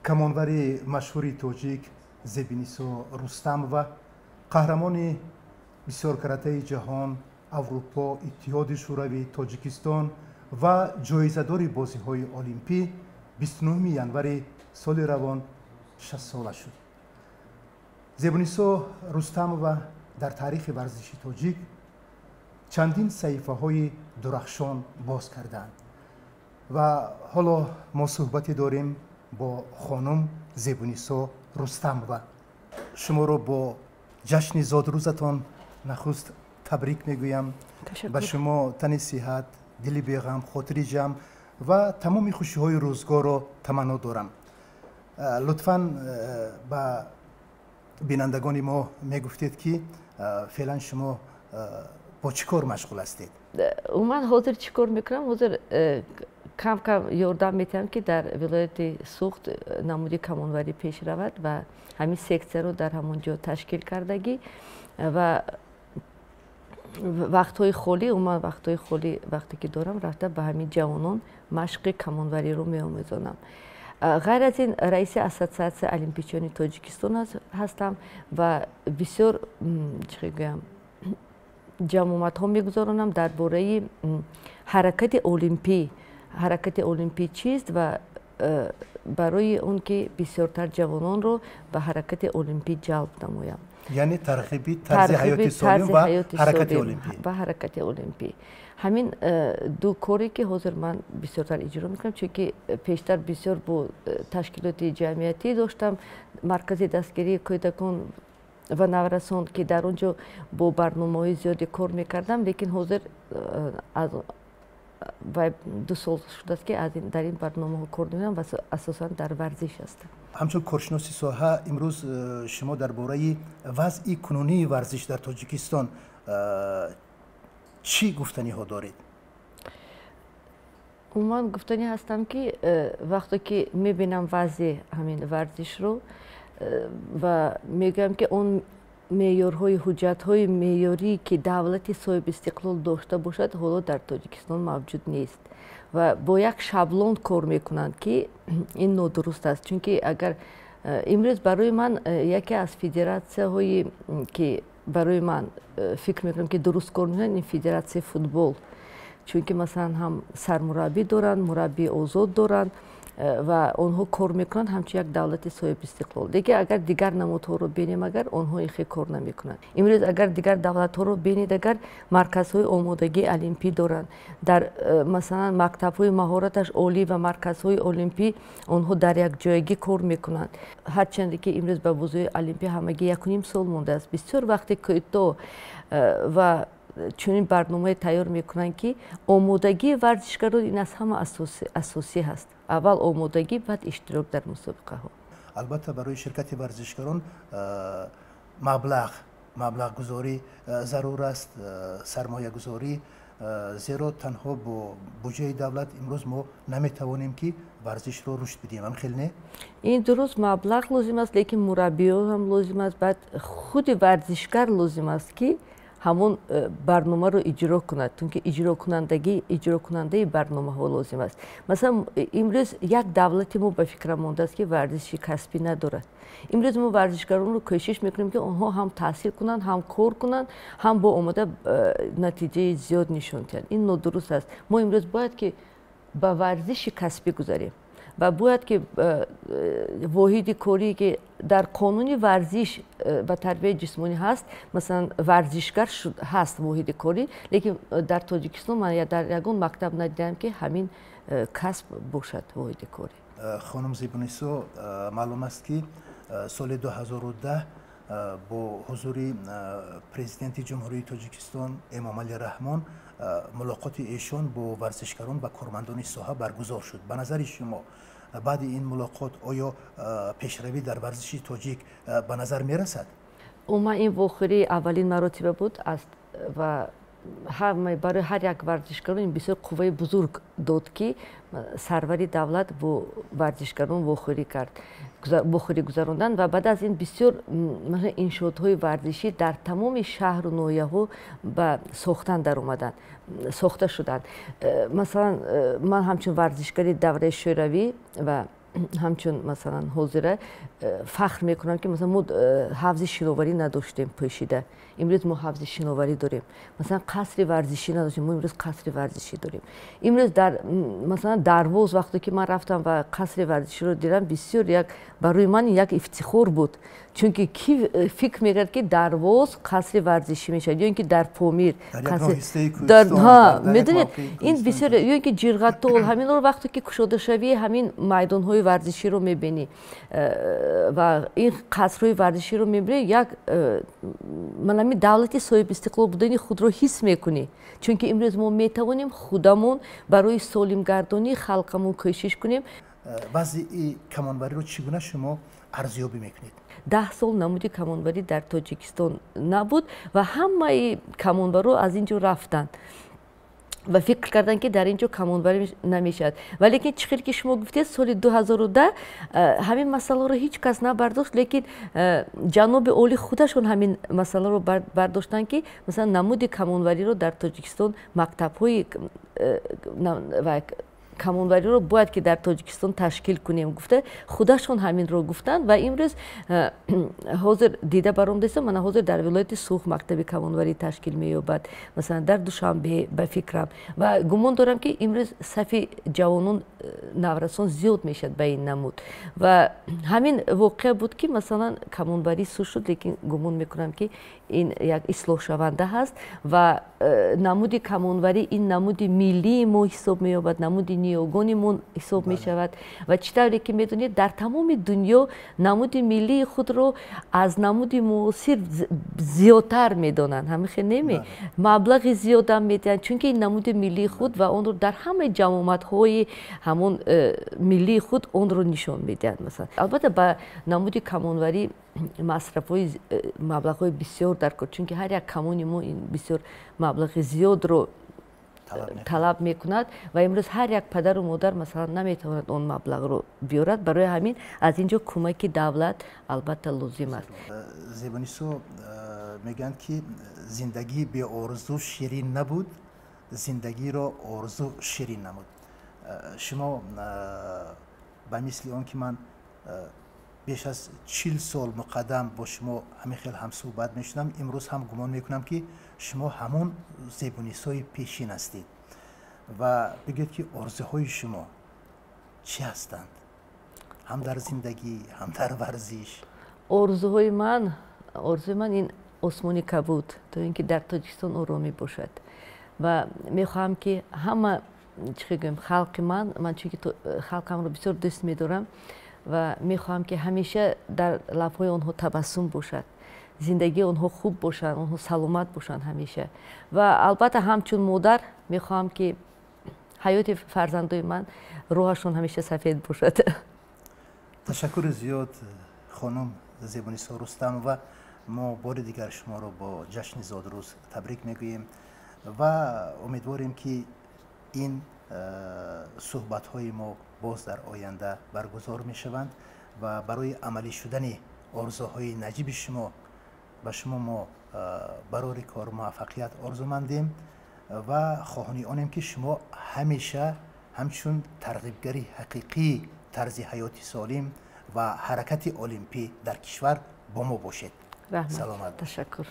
Камонвари машҳури тоҷик Зебинисо Рустамова, қаҳрамони бисёркаратаи ҷаҳон, Аврупо, Иттиҳоди Шӯравӣ, Тоҷикистон ва ҷоизадори бозиҳои олимпӣ 29 январи соли равон 60сола шуд. Зебунисо Рустамова дар таърихи варзиши тоҷик чандин саҳифаҳои дурахшон боз кардаанд ва ҳоло мо суҳбате дорем бо хонум Зебунисо Рустамова. Шуморо бо ҷашни зодрӯзатон нахуст табрик мегӯям. Ба шумо тани сиҳат, дили беғам, хотири ҷамъ ва тамоми хушиҳои рӯзгорро таманно дорам. Лутфан, ба бинандагони мо мегуфтед, ки феълан шумо бо чӣ кор машғул ҳастед? Умуман, ҳозир чӣ кор мекунам? Ҳозир кам кам ёрдам метиҳам, ки дар вилояти Суғд намуди камонварӣ пеш равад ва ҳамин сексияро дар ҳамон ҷо ташкил кардагӣ. Ва вақтҳои холӣ, умуман вақтҳои холӣ вақте ки дорам, рафта ба ҳамин ҷавонон машқи камонвариро меомӯзонам. Ғайр аз ин, раиси Ассотсиатсияи олимпичиёни Тоҷикистон ҳастам ва бисёр, чӣ гӯям, ҷамъомадҳо мегузаронам дар бораи ҳаракати олимпӣ, ҳаракати олимпӣ чист ва барои он ки бисёртар ҷавононро ба ҳаракати олимпӣ ҷалб намоям. Яъне тарғиби тарзи ҳаёти солим ва ҳаракати олимпӣ. Ва ҳаракати олимпӣ. Ҳамин ду коре ки ҳозир ман бисёртар иҷро мекунам, чунки пештар бисёр бо ташкилоти ҷамъиятӣ доштам, Маркази дастгирии кӯдакон ва наврасон, ки дар он ҷо бо барномаҳои зиёде кор мекардам, лекин ҳозир аз 2 сол шудааст, ки дар ин барномаҳо кор намекунам ва асосан дар варзиш ҳастам. Ҳамчун коршиноси соҳа, имрӯз шумо дар бораи вазъи кунунии варзиш дар Тоҷикистон чӣ гуфтаниҳо доред? Умуман, гуфтанӣ ҳастам, ки вақте ки мебинам вазъи ҳамин варзишро ва мегӯям, ки он меъёрҳои, ҳуҷҷатҳои меъёрӣ, ки давлати соҳибистиқлол дошта бошад, ҳоло дар Тоҷикистон мавҷуд нест ва бо як шаблон кор мекунанд, ки ин нодуруст аст. Чунки агар имрӯз барои ман яке аз федератсияҳое, ки барои ман фикр мекунам, ки дуруст кор мекунанд, ин федератсияи футбол, чунки масалан ҳам сармураббӣ доранд, мураббии озод доранд ва онҳо кор мекунанд ҳамчун як давлати соҳибистиқлол. Лекин агар дигар намудҳоро бинем, агар онҳо ин хел кор намекунанд. Имрӯз агар дигар давлатҳоро бинед, агар марказҳои омодагии олимпӣ доранд, дар масалан мактабҳои маҳораташ олӣ ва марказҳои олимпӣ, онҳо дар якҷоягӣ кор мекунанд. Ҳарчанде ки имрӯз ба бозиҳои олимпӣ ҳамагӣ 1,5 сол мондааст, бисёр вақти кӯтоҳ ва чунин барномае тайёр мекунанд, ки омодагии варзишгарон ин аз ҳама асосӣ ҳаст. Аввал омодагӣ, баъд иштирок дар мусобиқаҳо. Албатта, барои ширкати варзишгарон маблағгузорӣ зарур аст, сармоягузорӣ, зеро танҳо бо буҷаи давлат имрӯз мо наметавонем, ки варзишро рушд бидиҳем. Ам хел не? Ин дуруст, маблағ лозим аст, лекин мураббиён ҳам лозим аст, баъд худи варзишгар лозим аст, ки ҳамон барномаро иҷро кунад, чунки иҷрокунандаи барномаҳо лозим аст. Масалан, имрӯз як давлати мо ба фикрам мондааст, ки варзиши касбӣ надорад. Имрӯз мо варзишгаронро кӯшиш мекунем, ки онҳо ҳам таҳсил кунанд, ҳам кор кунанд, ҳам бо омода натиҷаи зиёд нишон диҳанд. Ин нодуруст аст. Мо имрӯз бояд ки ба варзиши касбӣ гузарем ва бояд ки воҳиди корӣ, ки дар қонуни варзиш ва тарбияи ҷисмонӣ ҳаст, масалан, варзишгар ҳаст воҳиди корӣ, лекин дар Тоҷикистон ман дар ягон мактаб надидам, ки ҳамин касб бошад воҳиди корӣ. Хонум Зебунисо, маълум аст, ки соли 2010 бо ҳузури Президенти Ҷумҳурии Тоҷикистон Эмомалӣ Раҳмон мулоқоти эшон бо варзишгарон ва кормандони соҳа баргузор шуд. Ба назари шумо, баъди ин мулоқот оё пешравӣ дар варзиши тоҷик ба назар мерасад? Умуман, ин вохӯрии аввалин маротиба буд ва барои ҳар як варзишгарон ин бисёр қувваи бузург дод, ки сарвари давлат бо варзишгарон вохӯрӣ кард, вохӯрӣ гузаронданд. Ва баъд аз ин бисёр иншоотҳои варзишӣ дар тамоми шаҳру ноҳияҳо ба сохтан даромаданд, сохта шуданд. Масалан, ман ҳамчун варзишгари давраи Шӯравӣ ва Ҳамчун, масалан, ҳозира фахр мекунам, ки, масалан, мо ҳавзи шиноварӣ надоштем пӯшида, имрӯз мо ҳавзи шиноварӣ дорем. Масалан, қасри варзишӣ надоштем, мо имрӯз қасри варзишӣ дорем. Имрӯз дар, масалан, Дарвоз вақте ки ман рафтам ва қасри варзиширо дидам, бисёр як барои ман як ифтихор буд, чунки ки фикр мекард, ки Дарвоз қасри варзишӣ мешавад ё ин ки дар Помир? Медонед, ин бисёр, ё ин ки Ҷирғатол, ҳаминро вақте ки кушодашавии ҳамин майдонҳои варзиширо мебинӣ ва ин қасрҳои варзиширо мебинӣ, як манами давлати соҳибистиқлол будани худро ҳис мекунӣ, чунки имрӯз мо метавонем худамон барои солимгардонии халқамон кӯшиш кунем. Вазъи камонвариро чӣ гуна шумо арзёбӣ мекунед? 10 сол намуди камонварӣ дар Тоҷикистон набуд ва ҳамаи камонварро аз ин ҷо рафтанд ва фикр карданд, ки дар ин ҷо камонварӣ намешавад. Валекин чӣ хел ки шумо гуфтед, соли 2010 ҳамин масъаларо ҳеҷ кас набардошт, лекин ҷаноби олӣ худашон ҳамин масъаларо бардоштанд, ки, масалан, намуди камонвариро дар Тоҷикистон, мактабҳои камонвариро бояд ки дар Тоҷикистон ташкил кунем, гуфта худашон ҳаминро гуфтанд. Ва имрӯз ҳозир дида баромадастам, мана ҳозир дар вилояти Суғд мактаби камонварӣ ташкил меёбад, масалан, дар Душанбе, ба фикрам ва гумон дорам, ки имрӯз сафи ҷавонон, наврасон зиёд мешавад ба ин намуд. Ва ҳамин воқеа буд, ки, масалан, камонварӣ суст шуд, лекин гумон мекунам, ки ин як ислоҳшаванда ҳаст ва намуди камонварӣ ин намуди миллии мо ҳисоб меёбад, намуди ниёгони мо ҳисоб мешавад. Ва чӣ тавре ки медонед, дар тамоми дунё намуди миллии худро аз намуди муосир зиёдтар медонанд. Ҳамин хел неме? Маблағи зиёдам медиҳанд, чунки ин намуди миллии худ ва онро дар ҳамаи ҷамъомадҳои ҳамон миллии худ онро нишон медиҳанд. Масалан, албатта, ба намуди камонварӣ масрафҳои маблағҳои бисёр дар кор, чунки ҳар як камони мо ин бисёр маблағи зиёдро талаб мекунад ва имрӯз ҳар як падару модар, масалан, наметавонад он маблағро биёрад. Барои ҳамин аз ин ҷо кӯмаки давлат, албатта, лозим аст. Зебонисо, мегӯянд, ки зиндагӣ беорзу ширин набуд, зиндагиро орзу ширин намуд. Шумо ба мисли он ки ман беш аз 40 сол муқаддам бо шумо ҳамин хел ҳамсӯҳбат мешудам, имрӯз ҳам гумон мекунам, ки шумо ҳамон Зебунисои пешин ҳастед. Ва бигӯед, ки орзуҳои шумо чӣ ҳастанд, ҳам дар зиндагӣ, ҳам дар варзиш? Орзуи ман ин осмони кабуд, то ин ки дар Тоҷикистон оромӣ бошад. Ва мехоҳам, ки ҳама, чӣ гӯем, халқи ман, чунки халқамро бисёр дӯст медорам ва мехоҳам, ки ҳамеша дар лабҳои онҳо табассум бошад, зиндагии онҳо хуб бошад, онҳо саломат бошанд ҳамеша. Ва албатта, ҳамчун модар мехоҳам, ки ҳаёти фарзандои ман, роҳашон ҳамеша сафед бошад. Ташаккури зиёд, хонум Зебунисо Рустамова. Мо бори дигар шуморо бо ҷашни зодрӯз табрик мегӯем ва умедворем, ки ин суҳбатҳои мо боз дар оянда баргузор мешаванд ва барои амалӣ шудани орзуҳои наҷиби шумо ба шумо мо барори кор, муваффақият орзумандем ва хоҳони онем, ки шумо ҳамеша ҳамчун тарғибгари ҳақиқии тарзи ҳаёти солим ва ҳаракати олимпӣ дар кишвар бо мо бошед. Саломат. Ташаккур.